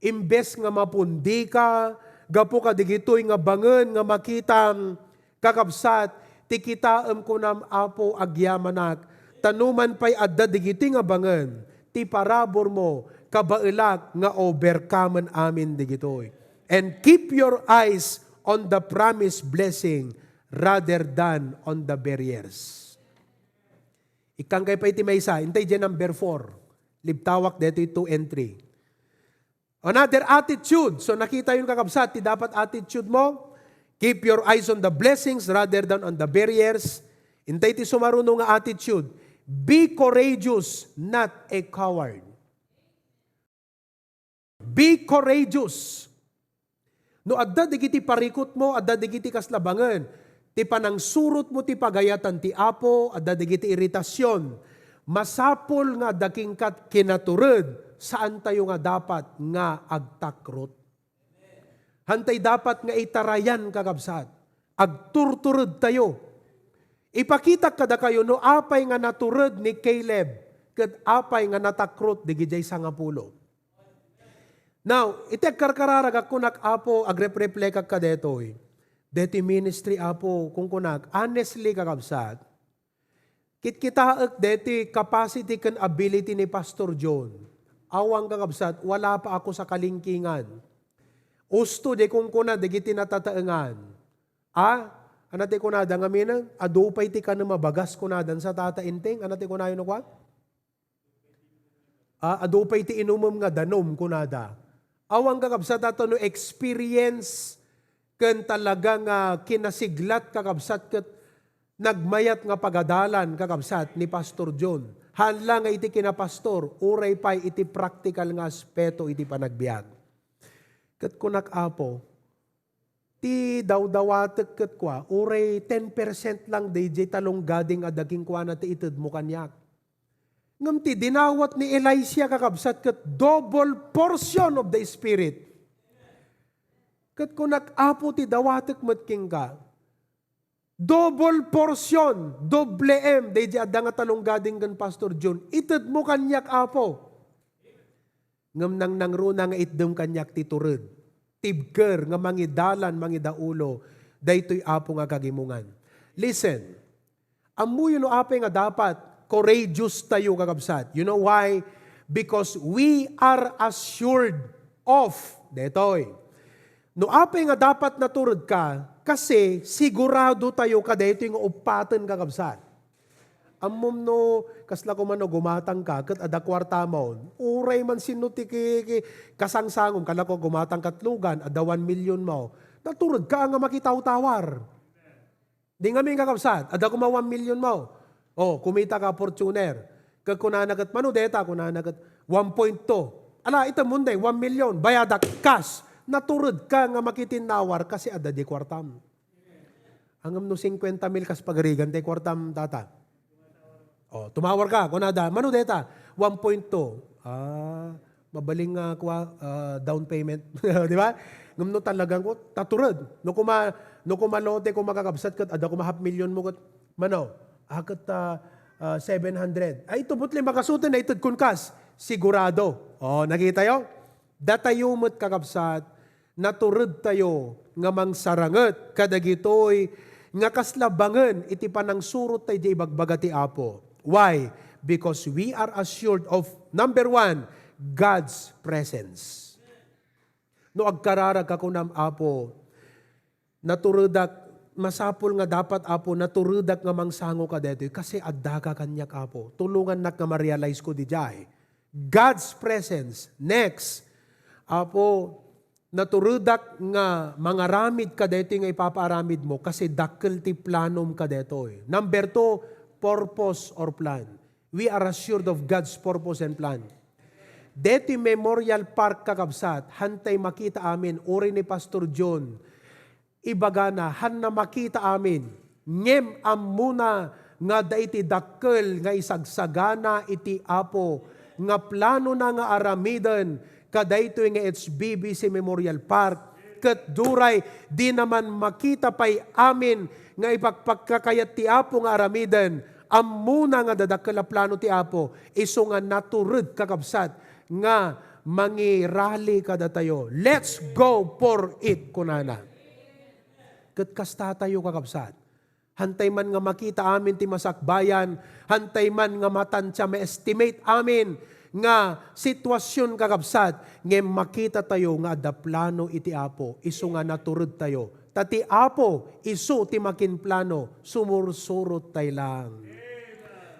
imbes nga mapundi ka, gapu kadagitoy nga bangen nga makitam, kakabsat, ti kitaem kunam, Apo, agyamanak, ta no man pay adda dagitoy nga bangen, ti parabur mo, kabaelak nga overcome-en amin dagitoy. And keep your eyes on the promised blessing rather than on the barriers. Ikkan kay pay ti maysa, intay diay number four. Libtawak detoy two and three. Another attitude. So, nakitayon, kakabsat, ti dapat attitude mo. Keep your eyes on the blessings rather than on the barriers. Intay ti sumaruno nga attitude. Be courageous, not a coward. Be courageous. No adda dagiti parikutmo, adda dagiti kasla bangen, ti panangsurotmo ti pagayatan ti Apo, adda dagiti iritasion, masapul nga adda kenka kinatured, saantayo nga dapat nga agtakrot. Hantay dapat nga itarayan, kakabsat. Agturturedtayo. Ipakitak kadakayo no apay nga natured ni Caleb ket apay nga natakrot digidiay sangapulo. Now, iti agkarkararagak, kunak, "Apo, agrepreflekak ka detoy. Detoy ministry, Apo," kunkunak, honestly, kakabsat, kitkitaek deti capacity ken ability ni Pastor John. Awan, kakabsat, wala pa ako sa kalingkingan. Usto di kunkuna dagiti natataengan. A, ana ti kunada ngamin, "Adu pay ti kanem a bagas," kunadan sa Tata Enteng. Ana ti kunayo no kua? "A, adu pay ti inumem nga danum," kunada. Awan, kakabsat, ato no experience ken talaga nga kinasiglat, kakabsat, ket nagmayat nga pagadalan, kakabsat, ni Pastor John. Haan la nga iti kinapastor, uray pay iti praktikal nga aspeto iti panagbiag. Ket kunak, "Apo, ti dawdawatek ket kua, uray ten percent lang daydiay talong gading a daging kuana ti itedmo kaniak." Ngem ti dinawat ni Elisha, kakabsat, ket double portion of the Spirit. Ket kunak, "Apo, ti dawatek met kenka, double portion, doble M, daydiay adda nga talong gading ken Pastor John. Itedmo kaniak, Apo." Ngem nangnangruna nga itdem kaniak ti tured, tibker nga mangidalan, mangidaulo, daytoy Apo nga kagimongan. Listen, ammoyo no apay nga dapat courageous tayo, kakabsat. You know why? Because we are assured of, detoy. No apay nga dapat natured ka, kasi sigurado tayo kadaytoy nga uppaten, kakabsat. Ammom no, kasla ko man no gumatang ka, ket adda kuarta mo. Uray man sinno ti ki-, ki-, kasangsangom, kala ko gumatang ka tlugan, adda one million mo. Natured ka nga makitawtawar. Di ngamin, kakabsat, adda koma one million mo. O, kumita ka Fortuner. Ket kunana ket, "Mano deta?" Kunana ket, "One point two." Ala, ita Monday, one million, bayadak, cash. Natured ka nga makitinnawar kasi adda di kuartam. Ngem no singkwenta mil kas pagarigan ti kuartam, tata. O, tumawar ka, kunada, "Mano deta?" "One point two." Ah, mabalin nga kua, ah, down payment. Di ba? Ngem no talagang ko, tatured. No kuma-, no kumalote ko, makakabsat ket, adda kuma half million mo ket, mano? Ah, ket, ah, ah, seven hundred. Ay, tubot li makasuten na ited kun kas. Sigurado. O, nakita yo? Datayo met, kakabsat, natured tayo nga mangsaranget kadagitoy nga kasla bangen iti panangsurot tayo di ibagbaga ti Apo. Why? Because we are assured of, number one, God's presence. No agkararag ka kunam, "Apo, naturedak, masapul nga dapat, Apo, naturedak nga mangsango ka daytoy kasi adda ka kaniak, Apo. Tulongannak nga ma-realize ko didiay." God's presence. Next, "Apo, naturedak nga mangaramid ka daytoy nga ipapaaramid mo kasi dakkel ti planom ka daytoy." Number two, purpose or plan. We are assured of God's purpose and plan. Daytoy Memorial Park, kakabsat, hantay makita amin, uray ni Pastor John, ibagana, hanna makita amin, ngem ammona nga adda iti dakkel nga isagsagana iti Apo nga planona nga aramiden kadaytoy nga H B B C Memorial Park. Ket duray, dina man makita pay amin nga ipakpakakayat ti Apo nga aramiden. Ammona nga adda dakkel a plano ti Apo, isu nga natured, kakabsat, nga mangirali kadatayo. "Let's go for it," kunana. Ket kastatayo, kakabsat. Hantay man nga makita amin ti masakbayan, hantay man nga matantia ma-estimate amin nga sitwasyon, kakabsat, ngem makita tayo nga adda plano iti Apo, isu nga natured tayo. Ta ti Apo, isu ti makinplano, sumursurot tay lang.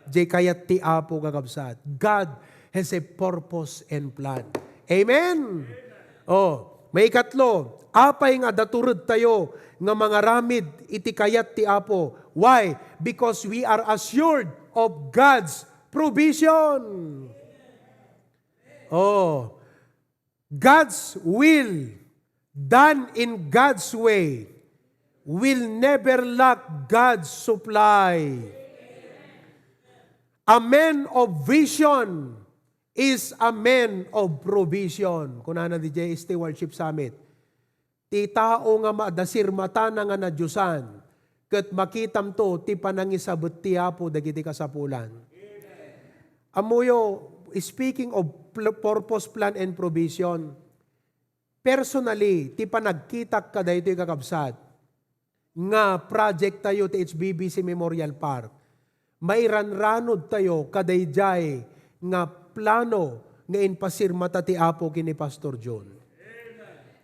Diay kayat ti Apo, kakabsat. God has a purpose and plan. Amen? Oh, maikatlo, apay nga adda tured tayo nga mangaramid iti kayat ti Apo? Why? Because we are assured of God's provision. Oh, God's will, done in God's way, will never lack God's supply. A man of vision is a man of provision. Kunana D J Stewardship Summit, ti tao nga madasirmatana nga nadiosan, ket makitamto ti panangisabet ti Apo dagiti kasapulan. Ammoyo, speaking of pl-, purpose, plan, and provision, personally, ti panagkitak kadaytoy, kakabsat, nga project tayo ti H B B C Memorial Park, mairanranud tayo kadaydiay nga plano nga impasirmata ti Apo ken ni Pastor John.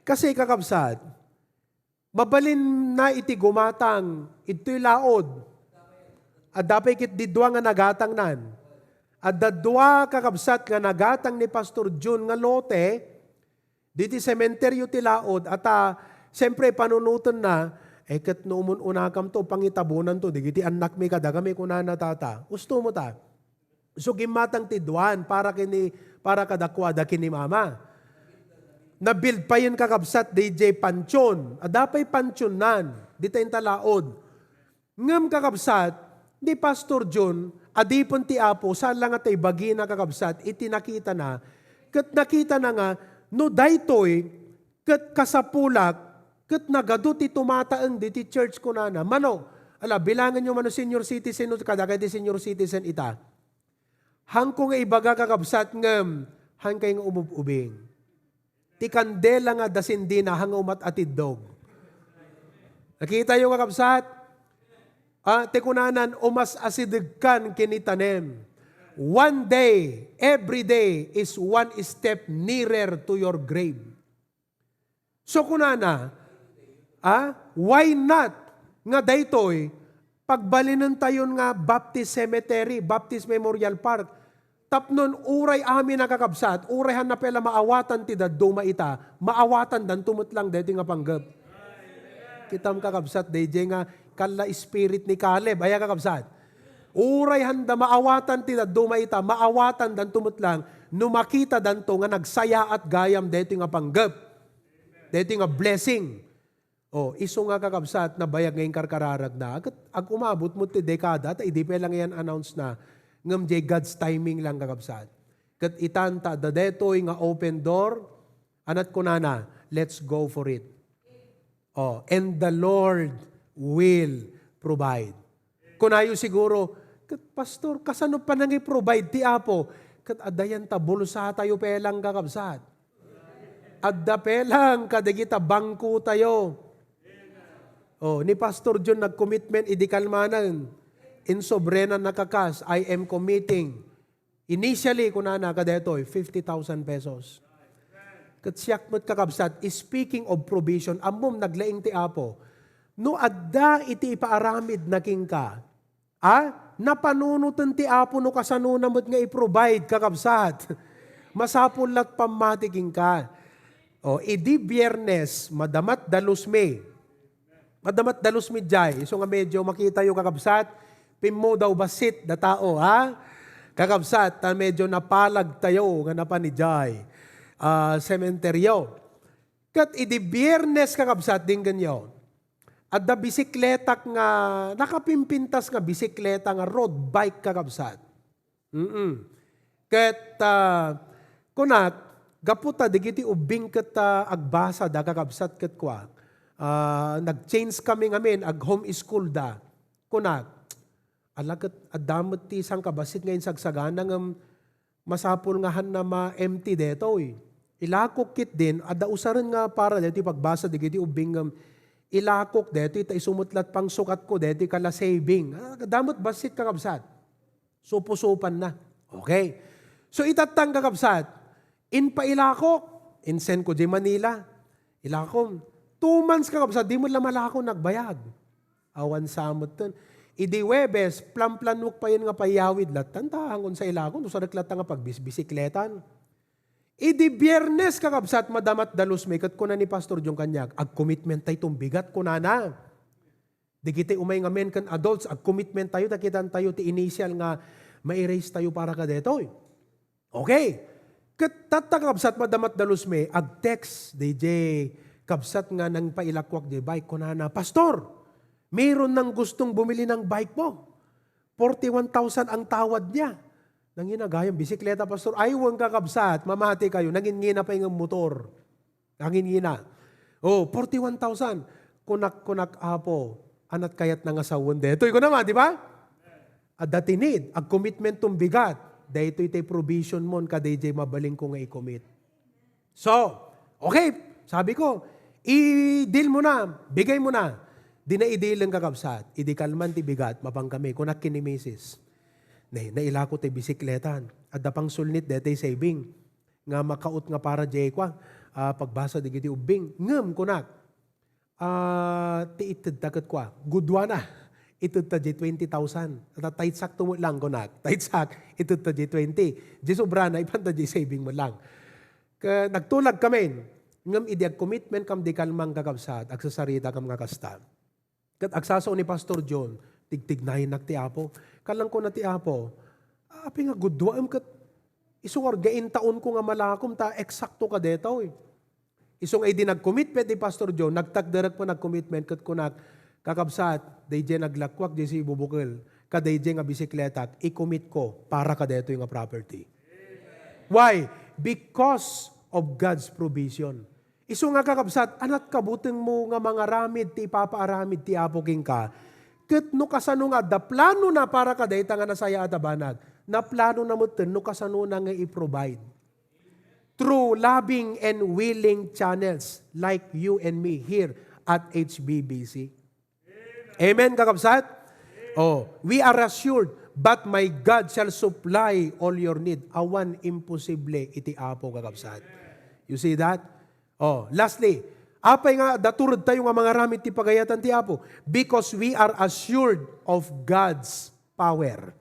Kasi, kakabsat, mabalinna iti gumatang, idtoy laod. Adda pay ketdi dua nga nagatangnan. Adda dua, kakabsat, nga nagatang ni Pastor Jun nga lote, diti sementeryo ti laod, ata, siyempre, panunotenna, eh, ket no umun-unakamto, pangitabonanto, dagiti annakmi kadakami, kunana, tata. Ustomo ta. So, gimmatang ti duan para kini, para kadakuada ken ni mama. Nabuild payen, kakabsat, D J, pantion. Adda pay pantionnan, dita inta laod. Ngem, kakabsat, ni Pastor John, adipen ti Apo, saan la nga ta ibagina, kakabsat, iti nakitana, ket nakitana nga, no daytoy, ket kasapulak, ket nagadu ti tumataeng diti church, kunana. Mano, ala, bilangenyo mano senior citizen, no kadagiti senior citizen ita. Hanko nga ibaga, kakabsat, ngem, hankay nga umub-ubing. Ti kandela nga adda sendina, haan nga umat-atiddog. Nakitayo, kakabsat? Ah, ti kunanan, umas-asidegkan ken ni tanem. One day, every day is one step nearer to your grave. So, kunana, ah, why not nga daytoy, pagbalinentayon nga Baptist Cemetery, Baptist Memorial Park, tapno uray amin a, kakabsat, uray hanna pay la maawatan ti dadduma ita, maawatandanto met lang daytoy nga panggep. Kitam, kakabsat, D J, nga kalla spirit ni Caleb. Aya, kakabsat? Uray handa maawatan ti dadduma ita, maawatandanto met lang no makitadanto nga nagsayaat gayam daytoy nga panggep. Daytoy nga blessing. O, isu nga, kakabsat, nabayag nga inkarkararagna. Ket ag-umabot met ti dekada, ta idi pay lang yan announce na, ngem jay God's timing lang, kakabsat. Ket itan ta adda daytoy nga open door, anat kunana, "Let's go for it." Oh, "And the Lord will provide." Kunayo siguro, "Ket, Pastor, kasano panangi-provide ti Apo?" Ket adda yan ta bulsa tayo pay lang, kakabsat. Adda pay lang kadagita bangko tayo. Oh, ni Pastor John nag-commitment idi kalmanan. In sobrena nakakas, "I am committing." Initially, kunana kadaytoy, fifty thousand pesos. Ket siak met, kakabsat, speaking of provision, ammom naglaing ti Apo. No adda iti ipaaramidna kenka, a, napanunoten ti Apo no kasanona met nga i-provide, kakabsat. Masapul lat pammati kenka. O, idi Biyernes, madamat dalusmi. Madamat dalusmi jay. Isu nga medyo makitayo, kakabsat, pimmudaw bassit da tao, ha? Kakabsat, ta medyo napalag tayo nga napan idiay, ah, sementeryo. Ket idi Biyernes, kakabsat, denggenyo, adda bisikletak nga, nakapimpintas nga bisikleta nga road bike, kakabsat. Mm. Ket, ah, kunak, gapu ta dagiti ubbing ket, ah, agbasada, kakabsat, ket kuak, ah, nag-change kami ngamin, ag-homeschool da. Kunak, ala ket adda met ti sangkabassit nga insagsagana ngem masapul nga hanna ma-empty detoy. Ilakok ketdin, adda usaren nga para detoy pagbasa dagiti ubbing ngem ilakok detoy ta isu met lat pangsukatko detoy kala saving. Ah, adda met bassit, kakabsat. Supusupan na. Okay. So, itattang, kakabsat, inpailakok, insend ko di Manila. Ilakom. Two months, kakabsat, di met la malako nagbayag. Awan sa met ten. Idi Huwebes, planplanok payen nga payawid lattan, ta hangon sa ilako, no sarek latta nga pagbisbisikletan. Idi Biyernes, kakabsat, madamat dalusmi, ket kuna ni Pastor Jong kaniak, "Ag-commitment tay tumbigat," kunana. Dagiti umay ngamin ken adults, ag-commitment tayo, ta kitan tayo ti initial nga ma-erase tayo para kadetoy. Okay. Ket tatta, kabsat, madama ti dalusmi, ag-text D J kabsat nga nangpailakuak diay bike, kunana, "Pastor, meron nang gustong bumili ng bike mo. Forty-one thousand ang tawad niya." Nangina gayam, "Bisikleta, Pastor." "Ay, wen, kakabsat, mamati kayo, nangingina pay nga motor." Nangingina. "Oh, forty-one thousand." Kunak, kunak, "Apo, anat kayat nga sawen detoy?" Kunana, di ba? Adda ti need, ag-commitment ton bigat. Daytoy ti provision mon, ka D J mabalinko nga i-commit. So, okay, sabi ko, "I-deal mo na, bigay mo na." Di na i-deal, kakabsat. Idi kalman ti bigat, mapan kami, kunak ken ni misis. Na, nailako ti bisikletan. Adda pang sulnit daytoy saving nga makaut nga para diay kua, ah, pagbasa dagiti ubbing. Ngem kunak, ah, ti itedta ket kua, guduana. Itedta diay twenty thousand. Ta, ta itsakto met lang, kunak. Ta itsak, itedta diay twenty. Diay sobrana, ipanta diay saving met lang. Ke-, nagtulag kami. Ngem idi ag-commitment kam di kalman, kakabsat, agsasarita kam nga kasta. Ket agsasao ni Pastor John, tigtignayennak ti Apo. Kalang kuna ti Apo, "Apay nga guduaem ket isu nga intaonko nga malakom ta eksakto ka detoy?" Isu nga idi nag-commit met ni Pastor John, nagtakderek met nag-commitment ket kunak, "Kakabsat, daydiay naglakuak diay sibubukel, ka daydiay nga bisikletak, i-commit ko para kadetoy nga property." Why? Because of God's provision. Isu nga, kakabsat, anat kabutengmo nga mangaramid ti ipapaaramid ti Apo kenka. Ket no kasano nga adda planona para kadayta nga nasayaat a banag, naplanona metten no kasanona nga i-provide through loving and willing channels like you and me here at H B B C. Amen, kakabsat? Oh, we are assured, "But my God shall supply all your need." Awan imposible iti Apo, kakabsat. You see that? Oh, lastly, apay nga adda turedtayo nga mangaramid ti pagayatan ti Apo? Because we are assured of God's power.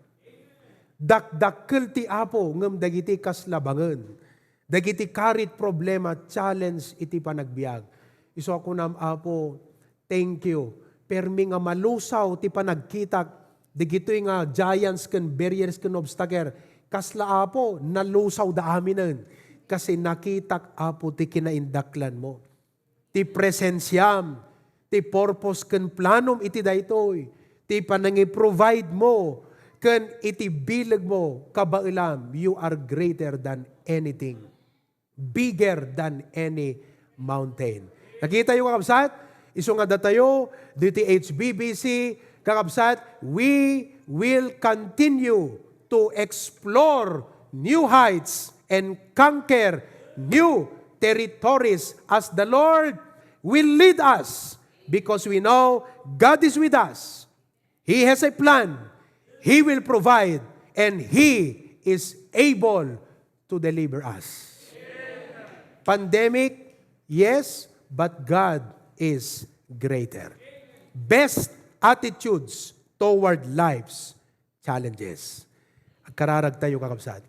Dakdakkel ti Apo ngem dagiti kas labangen, dagiti karit, problema, challenge iti panagbiag. Isu a kunam, "Apo, thank you. Permi nga malusaw ti panagkitak dagitoy nga giants ken barriers ken obstacle. Kasla, Apo, nalusawda aminen. Kasi nakitak, Apo, ti kinaindaklanmo, ti presensiam, ti purpose ken planom iti daytoy, ti panangi-provide mo, ken iti bileg mo, kabaelam, you are greater than anything, bigger than any mountain." Nakitayo, kakabsat? Isu nga datayo, D T H B B C, kakabsat, we will continue to explore new heights and conquer new territories as the Lord will lead us, because we know God is with us. He has a plan. He will provide, and He is able to deliver us. Pandemic, yes, but God is greater. Best attitudes toward life's challenges. Agkararagtayo, kakabsat.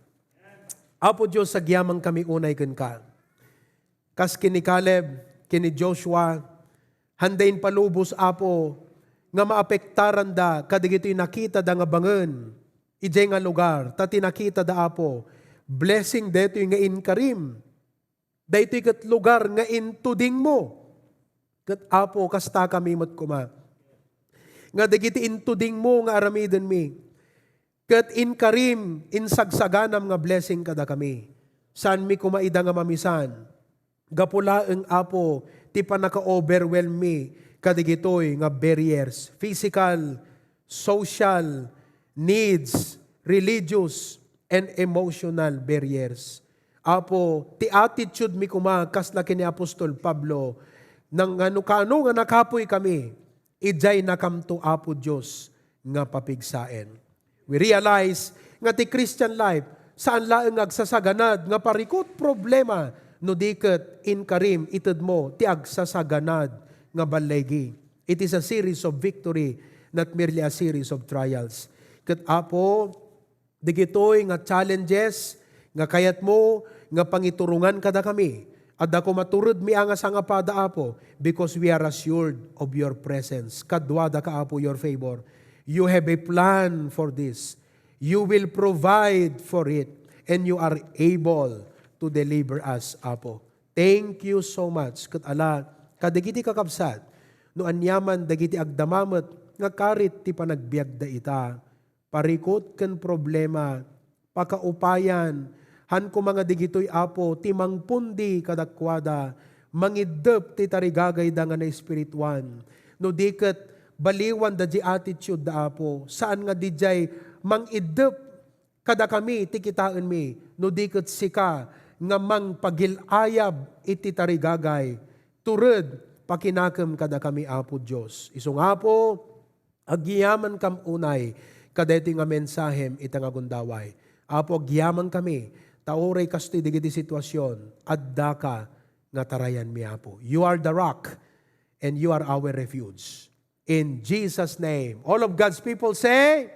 Apo Dios, agyamankami unay kenka. Kas ken ni Caleb, ken ni Joshua, handa impalubos, Apo, nga maapektaranda kadagitoy nakitada nga bangen idiay nga lugar, ta ti nakitada, Apo, blessing daytoy nga inkarim. Daytoy ket lugar nga intudingmo. Ket, Apo, kasta kami met koma, nga dagiti intudingmo nga aramidenmi, ket inkarim, insagsaganam nga blessing kadakami. Saanmi koma ida nga mamisan. Gapu laeng, Apo, ti pannaka-overwhelm mi kadagitoy nga barriers, physical, social, needs, religious, and emotional barriers. Apo, ti attitude mi koma kasla ken ni Apostol Pablo, nang nga no kaano nga nakapuy kami, idiay nakamto, Apo Dios, nga papigsaen. We realize nga ti Christian life, saan laeng nga agsasaganad nga parikut problema, no di ket inkarim itedmo ti agsasaganad nga balligi. It is a series of victory, not merely a series of trials. Ket, Apo, dagitoy nga challenges nga kayatmo nga pangiturongan kadakami, adda koma turedmi a nga sangapada, Apo, because we are assured of your presence. Kaduada ka, Apo, your favor. You have a plan for this. You will provide for it, and you are able to deliver us, Apo. Thank you so much. Ket ala, kadagiti kakabsat, no aniaman dagiti agdama met nga karit ti panagbiagda ita, parikut ken problema, pakaupayan, han koma nga digitoy, Apo, ti mangpundi kadakuada, mangiddep ti tarigagayda nga naespirituan. No di ket baliwanda di attitude da, Apo, saan nga didiay mangiddep kadakami ti kitaenmi, no di ket sika nga mangpagil-ayab iti tarigagay, tured, pakinakem kadakami, Apo Dios. Isu nga, Apo, agyamankam unay kadaytoy nga mensahem ita nga gundaway. Apo, agyamankami, ta uray kastoy dagiti situasion, addaka nga tarayanmi, Apo. You are the rock and you are our refuge. In Jesus' name. All of God's people say,